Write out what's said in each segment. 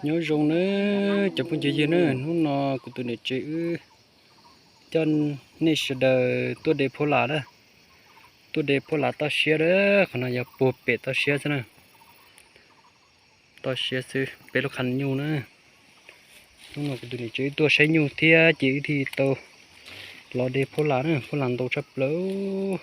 Nyob zoo na cov phooj cov ywg na, hnub no kuv tus niam tsev wb coj nej sawv daws tuaj de phauj las na. Tuaj de phauj las toj siab na, qhov no yog puag pem toj siab xwb na. Toj siab xwb peb lub qhav nyuj na. Hnub no kuv tus niam tsev wb tuaj saib nyuj thiab ces wb thiaj tau los de phauj las na, phauj las ntau tshaj plaws,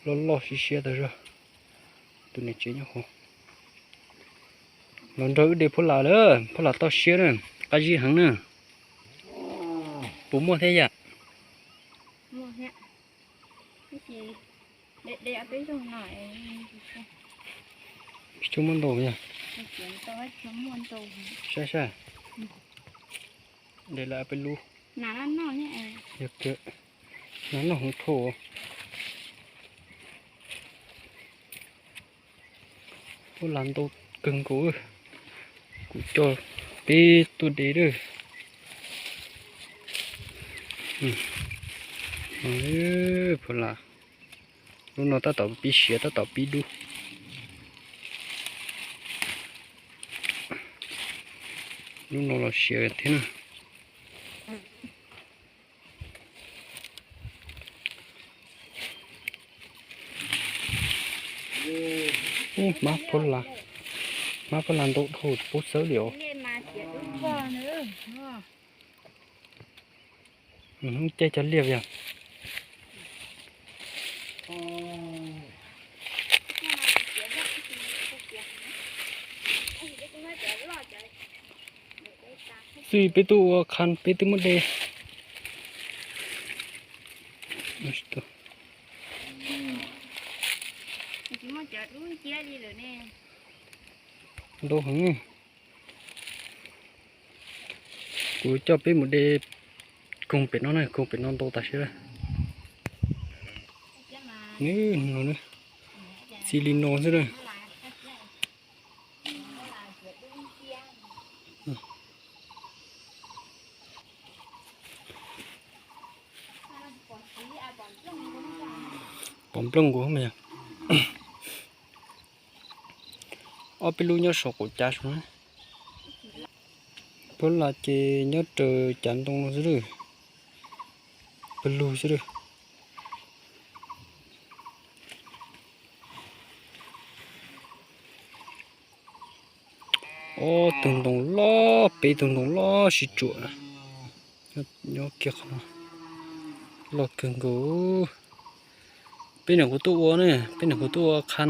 loj loj siab siab tas zog. Tus niam tsev nyob hauv los nrog wb de phauj las lawm, phauj las toj siab na, qab zib heev na. Puas muaj thiab yam? Tsis muaj ntau yog. Saib saib. De lawv peb lub. Yog kawg, nas noj heev dhau. Phauj las ntau kawg nkaus, kuv coj peb tuaj de lawm. Phauj las, lub no tab tom pib siav tab tom pib dub. Lub no los siav thiab na. Ub, hmab phauj las, hmab phauj las ntau dhau tsis paub xawb li os. Hnub caij cov liaj yog. Xij peb tuaj ua qha peb twb muab de. Ntau heev. Kuv coj peb mus de koog pem no na, koog pem no ntau tas siab lawm. Nws no, txij li no xwb na. Pom nplooj nkaus mas yog. Ob peb lub nyob saum qaum cav saum na. Phauj las ces nyob raws cav ntoo no xwb lawm. Pawg lug xwb lawm. Ob tug ntoo loj, peb tug ntoo loj sib tsuam nyob kiag qhov no, loj kawg nkaus. Peb niam kuv tuaj ua ne, peb niam kuv tuaj ua qha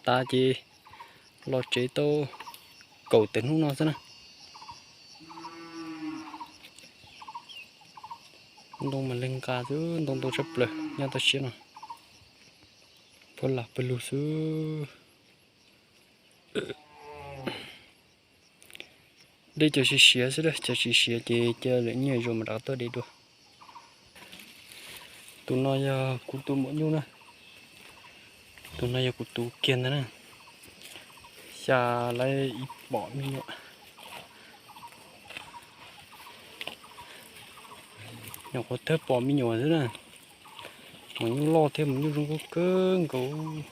tas ces los tsev tau kaum tawm hnub no xwb na. Ntoo mas leeg nqa xwb, ntoo ntau tshaj plaws nyob toj siab no. Phauj las pawg lug xwb. De cov siav siav xwb, cov siav siav ces cia lwm nyiaj zoo mas rov qab tuaj de dua. Tus no yog kuv tus maum nyuj na. Tus no yog kuv tus kiag ntag na. Xya lawm ib pom me nyuam. Nyuam qhuav tawg pom me nyuam xwb na. Maum nyuj loj thiab maum nyuj zoo nkauj kawg nkaus.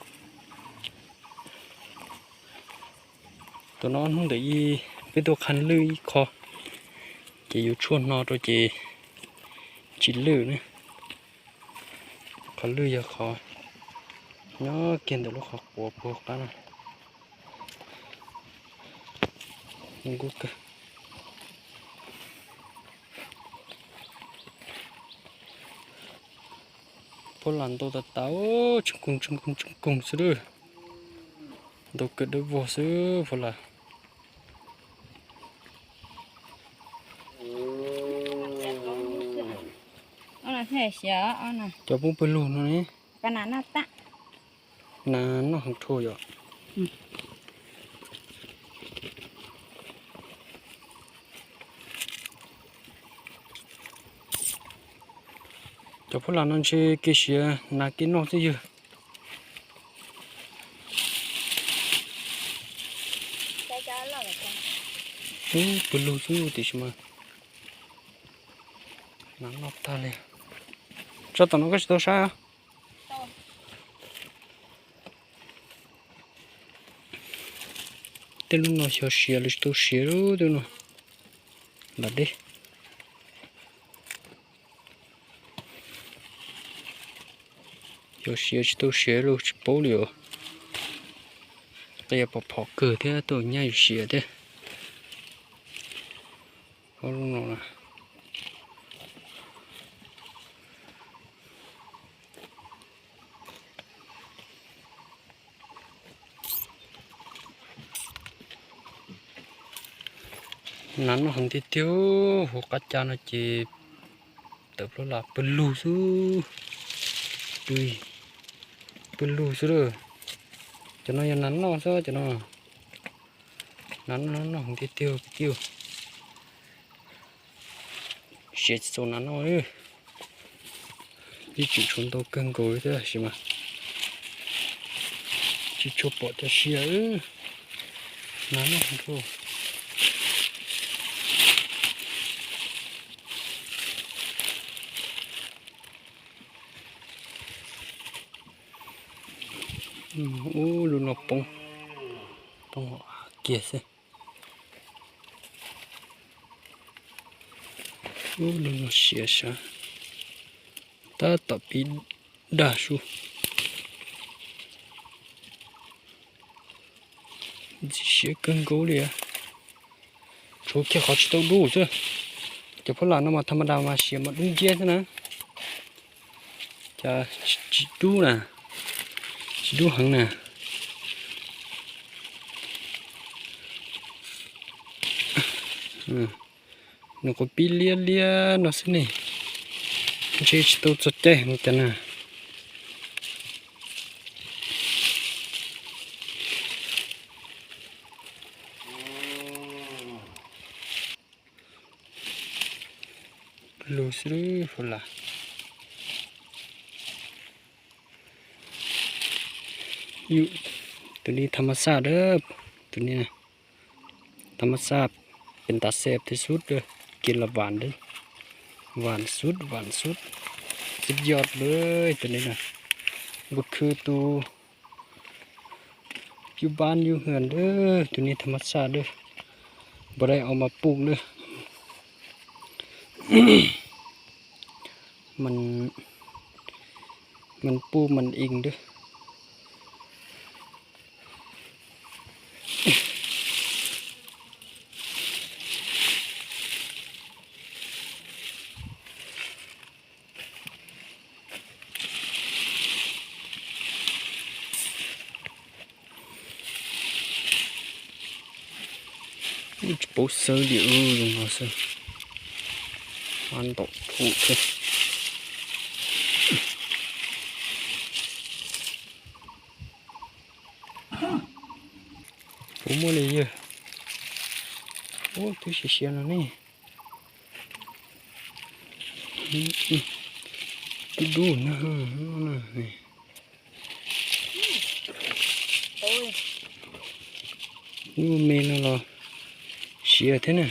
Tus no hnub ntawm ib peb tuaj qha lwj ib qho, ces yus tshuaj hno rau ces tsis lwj ne. Qhov lwj yog qhov nyob kiag ntawm lub qhov quav puag qab no. Phauj las ntau tas tas, tseem koog tseem koog tseem koog xwb lawm. Ntau kawg dawb vog xwb phauj las. Cov poob pawg lug no ne. Nas noj heev dhau yom. Cov phauj las no ntshe kev siav nas kev noj xwb yog. Ub, pawg lug xwb tiam sis mas nas noj tag li. Tso tom no koj tsis tau saib. Lub no xyov siav los tsis tau siav lub twg no. Nram dej. Xyov siav tsis tau siav los tsis paub li os. Qia pom phom kawg thiab tau nyaj yus siav thiab. Ob lub no na. Nas noj heev tiag tiag, hauv qab cas no ces tawm plaub las pawg lug xwb. Dui, pawg lug xwb lawm. Cov no yog nas noj xwb cov no. Nas noj noj heev tiag tiag kwv tij. Siav tsis txaus nas noj. Ib tseem tshuav ntau kawg nkaus li thiab tab sis mas tsis tshua pom cov siav. Nas noj heev. Ub, lub no poob, poob kiag xwb. Ub, lub no siav sav, tab tom pib dag su. Ntxim siav kawg nkaus li. Tshuav kiag qhov tsis tau dub xwb. Cov phab las no mas tha ma das mas siav mas dub nciab xwb na. Cas tsis dub na, tsis dub heev na. Nws quav pib liab liab no xwb ne, ntshe tsis tau txog caij heev cas na. Lug xwb lub las. Tus ni tha ma xaj dab, tus ni tha ma xaj, pes ntav xeeb thiab xub dab, kiag los vam dab, vam xub vam xub, xub yog lawm tus ni na, npua khw tus yub npab yub hwm dab, tus ni tha ma xaj dab, npua dai os mas puj dab. Mas puj mas ing dab. Tsis paub xawb li, zoo no xwb. Ntaus thum thiab. Puas muaj li yawg? Ub, twb siav siav no ne. Dub dub na. Lub me no los siav thiab na.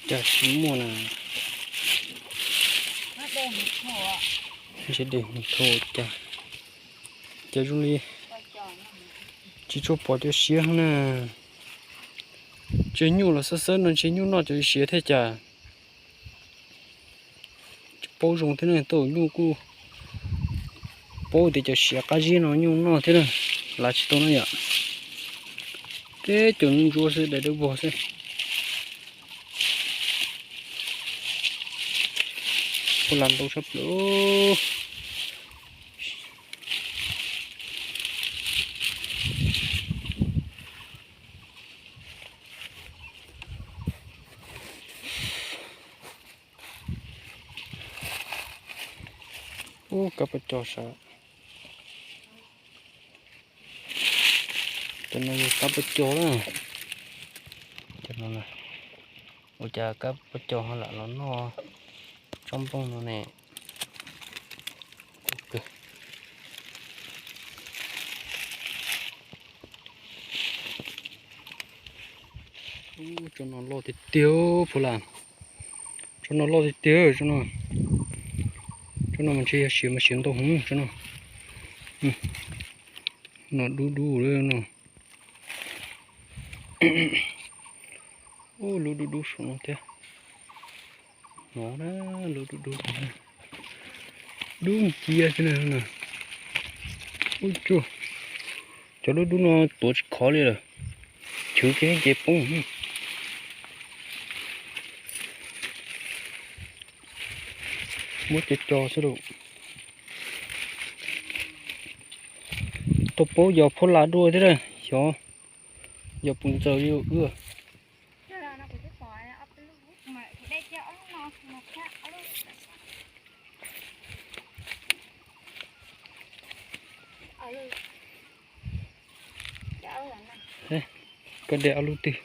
Cas tsis muaj na. Ntshe dej mus thau cas, cas zoo li tsis tshua pom cov siav na. Tseem nyuj los xab xab no ntshe nyuj noj cov siav thiab cas. Tsis paub zoo thiab ne, tau nyuj kuj paub tias cov siav qab zib no nyuj noj thiab na, lav tsis tau na yom. Teb cov ntsuab xwb, daim dawb vog xwb. Ua las ntau tshaj plaws. Ub, kab pab cog sav. Cov no yog kab pab cog na. No, ua cas kab pob cau ho lam los noj tsob nplooj no ne. Tsob no loj tiag tiag, phuv lam. Tsob no loj tiag tiag, tsob no. Tsob no mas ntshe yog siav mas siav ntau heev tsob no. No dub dub lawm no. Ub, lub dub dub saum no thiab. No na, lub dub dub, dub ncia xwb na. Ub tsuj, cov dub dub no tuav tsis khov li lawm, chwv kiag ces poob. Muab co co xwb lauj. Tau paub yos phab las dua thiab na, xyov yos puas ntxaws li wb. Koj de ob lub twg?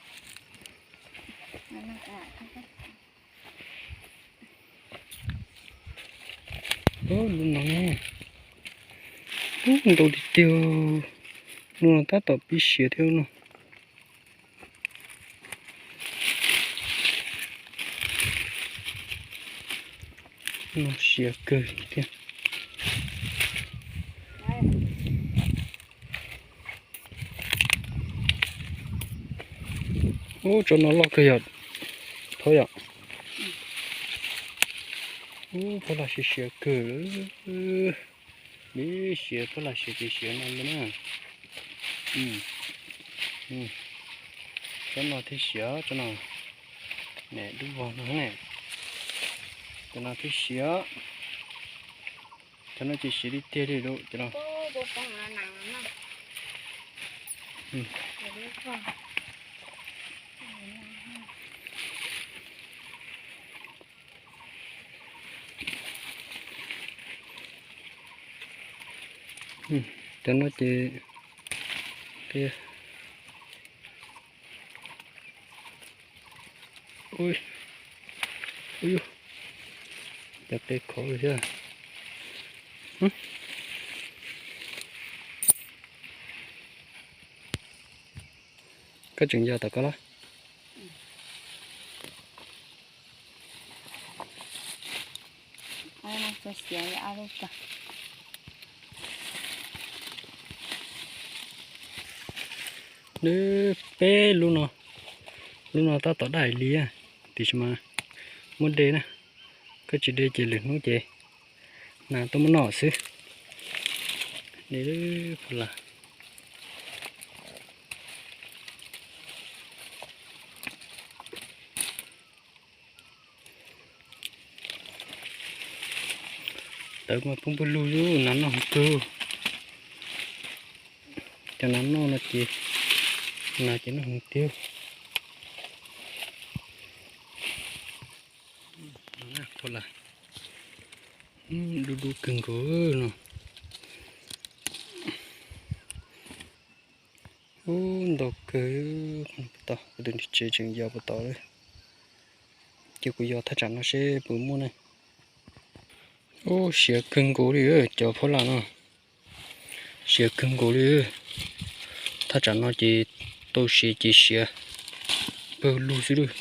Lub no, ub, ntau tiag tiag. Lub no tab tom pib siav thiab no. No siav kawg thiab. Ub, tsob no loj kawg yom. Thov yom. Ub, phab las siav siav kawg. Li siav phab las siav ces siav no ntag na. Tsob no thiaj siav, tsob no. Niam dub vog no ne. Cov no thiaj siav. Cov no ces siav li tiag li lawm cov no. Cov no ces, ui, ui, cov qe khov thiab. Koj tseem yos tom ko los? Nws peb lub no, lub no tab tom daj li, tiam sis mas muab de na, koj tsis de ces lwm hnub ces nas tuaj muab noj xwb. De phab las. Tawv mas poob pawg lug, nas noj heev kawg. Cov nas noj no ces, nas ces noj heev tiag. Dub dub kawg nkaus no. Ub, ntau kawg, tau kuv tus niag tsev tseem yos puas tau li. Ces kuv yos thaj tsam no seb puas muaj ne. Ub, siav kawg nkaus li cov phab las no. Siav kawg nkaus li. Thaj tsam no ces tau siav ces siav pawg lug xwb lawm.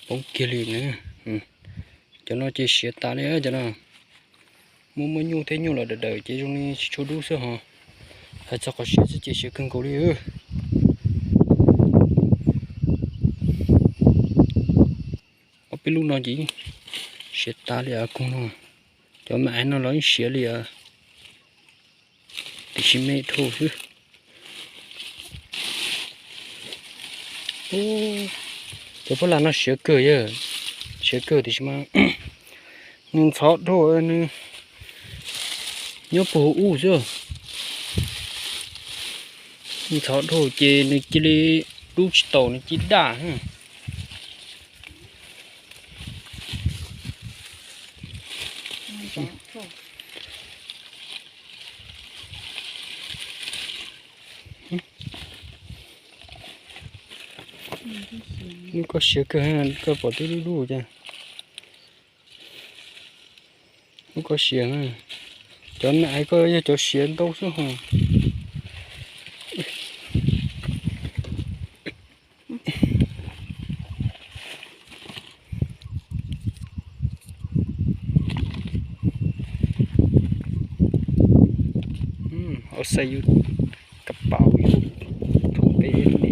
Poob kiag li na. Cov no ces siav tas li cov no. Muaj muaj nyuj thiab nyuj los daws daws ces zoo li tsis tshua dub xwb hos. Hais txog qhov siav xwb ces siav kawg nkaus li. Ob peb lub no ces siav tas li as koog no. Cov me aiv no los yeej siav li as. Tiam sis me dhau xwb. Cov phab las no siav kawg yog, siav kawg tiam sis mas nws ntxhov dhau, nws nyob puag hauv ub xwb. Nws ntxhov dhau ces nws cia li dub tsis taus, nws cia li daj. Lub koj siav kawg, koj pom twb dub dub cas. Lub koj siav na, cov na koj yog cov siav ntau xwb hos. Au xai yus kab paus yus thum peb li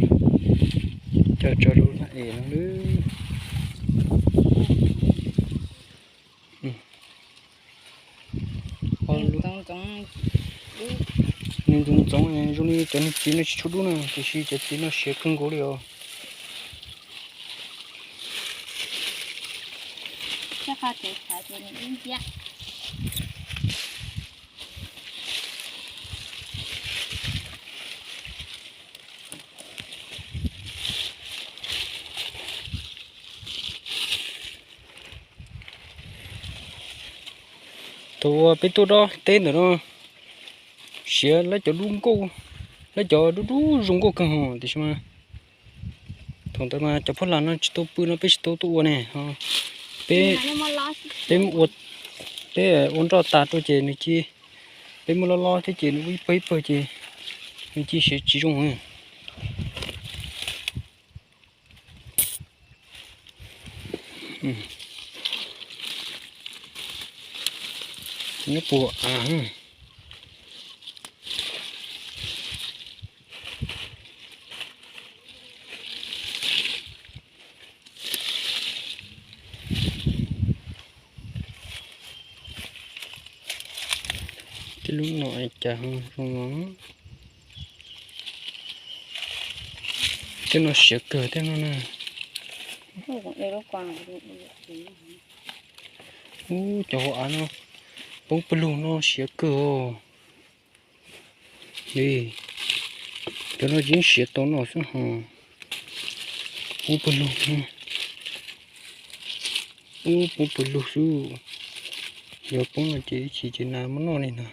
coj tso lub na es no lub. Nws ntxoov ntxoov zoo li cov niag txiv no tsis tshua dub na, tiam sis cov txiv no siav kawg nkaus li os. Thaum uas peb tuaj dob teb ntawm no, siav lawv cov dub nkauj, lawv cov dub dub zoo nkauj kawg hos, tiam sis mas thaum ntawd mas cov phuab las no tsis tau pw no peb tsis tau tuaj ua ne. Peb, peb ua, peb ua nroj tas rau ces nws cia, peb muab lob lob thiab ces nws ua ib pawg ib pawg ces nws cia siav tsis zoo. Nyob puag av. Tej lub no cas zoo no. Tej no siav kawg tej no na. Ub, cov hauv av no poob pawg lug no siav kawg os. Li, cov no yeej siav tau noj xwb hos. Poob pawg lug, ub, poob pawg lug xwb. Yog poob no ces ib chim ces nas muab noj li ntag.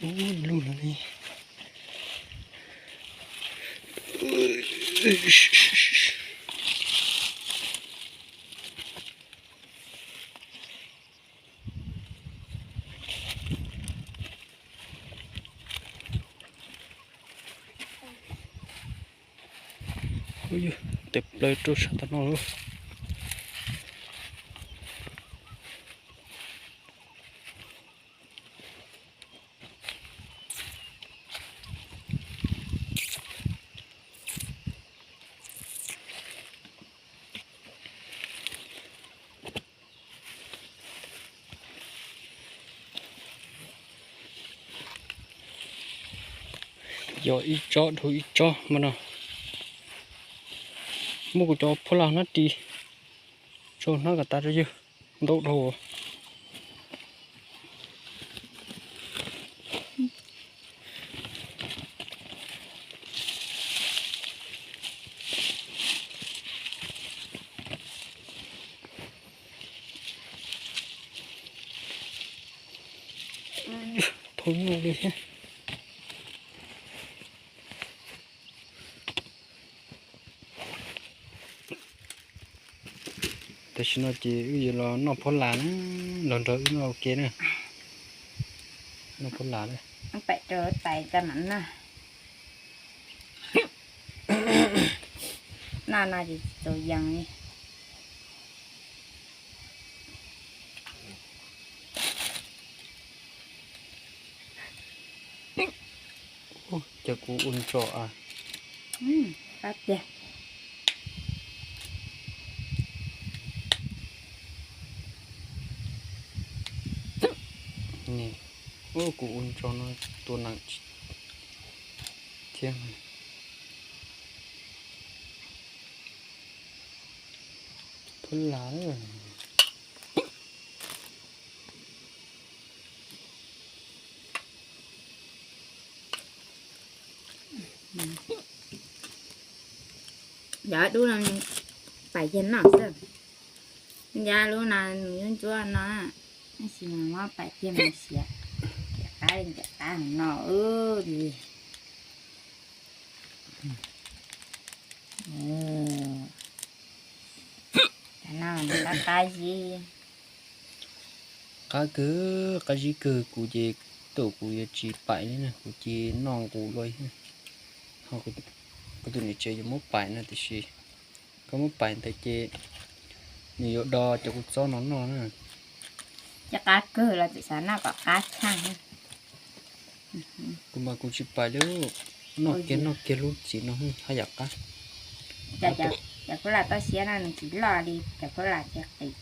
Ub, lug no li. Tes plaws rau sab tom no lawm. Yog ib tsob dhau ib tsob mas no. Muab kuv cov phuab las hnab ris tso hnab kom tas rau yawg, ntau dhau. Thoob nyuj li thiab. Tam sim no ces wb yuav los noj phuab las na, los nrog wb noj ua ke na. Noj phuab las na. Pem rau tais tsa mam noj. Noj no ces txaus yees li. Ces kuv ua ntso a. Qab tiag. Kuv ua ntso no tua neeg thiab. Phuab las. Yog dub no pais ceg noj xwb. Yog lub no nws yuav ntsuab no, tab sis mas muab pais ceg mus siav, ncaim qab li ncaim qab no li. Qab kawg, qab zib kawg, kuv ces thaum kuv yuav tsis pais li na, kuv ces noj nqus luaj. Ho kuv tus niam tsev yuav muab pais no tiam sis koj muab pais ntawd ces nws yuav do cov kua txob no noj na. Cov qab kawg los txawm xav noj kom qab tshaj. Kuv mas kuv tsis pais li, noj kiag noj kiag lub txiv no haj yam qab. Cov khuab lam toj siab no nws tsis loj li cov khuab lam txiv qis.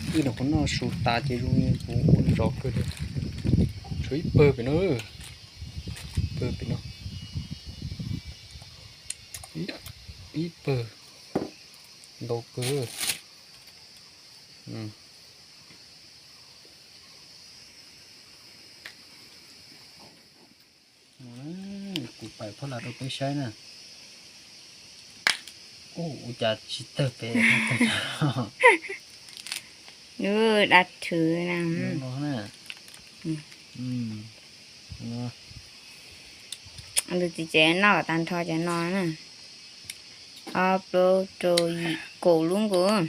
Wb nyuam qhuav noj su tas ces zoo li kuv ua zov kawg li. Tshuav ib pawg pem no, pawg pem no, ib pawg ntau kawg. Kuv pais phuab lam rau peb saib na. Ua cas tsis tawg pem. Dab thwv na. Tus txiv tsev noj kom tag nrho cov no na. Ob plaub rau yim kaum lub nkaus.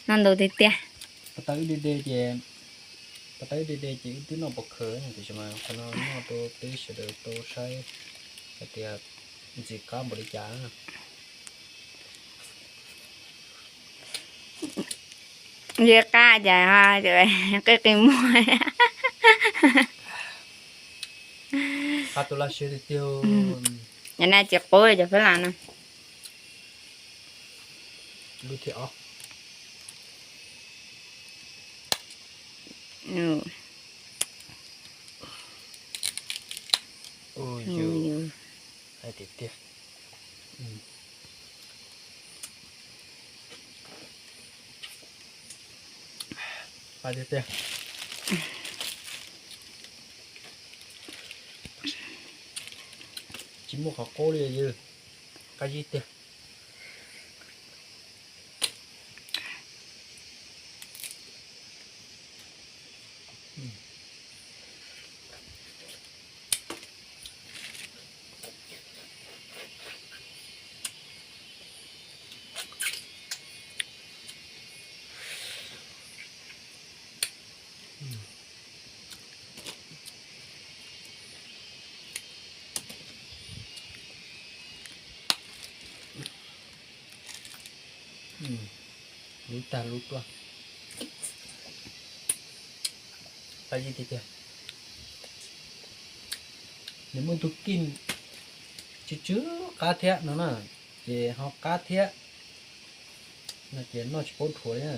Noj ntau tiag tiag. Pas tau ib de de ces, pas tau ib de de ces wb twb noj pov khawv tiam sis mas qhov no noj rau peb sawv daws tau saib hais tias ntxim qab npaum li cas. Ntshe qab cas qi qi muag. Qab tus laj siab tiag tiag. Cov no tsis qub li cov phuab lam no. Lub thib ob. Hais tiag tiag. Tiag tiag. Tsis muaj qhov qub li, qab zib tiag. Lub tag lub tuaj. Qab zib tiag tiag. Nws muaj tus kij tsw tsw qab thiab no na, ces ho qab thiab no ces noj tsis paub dhuav li.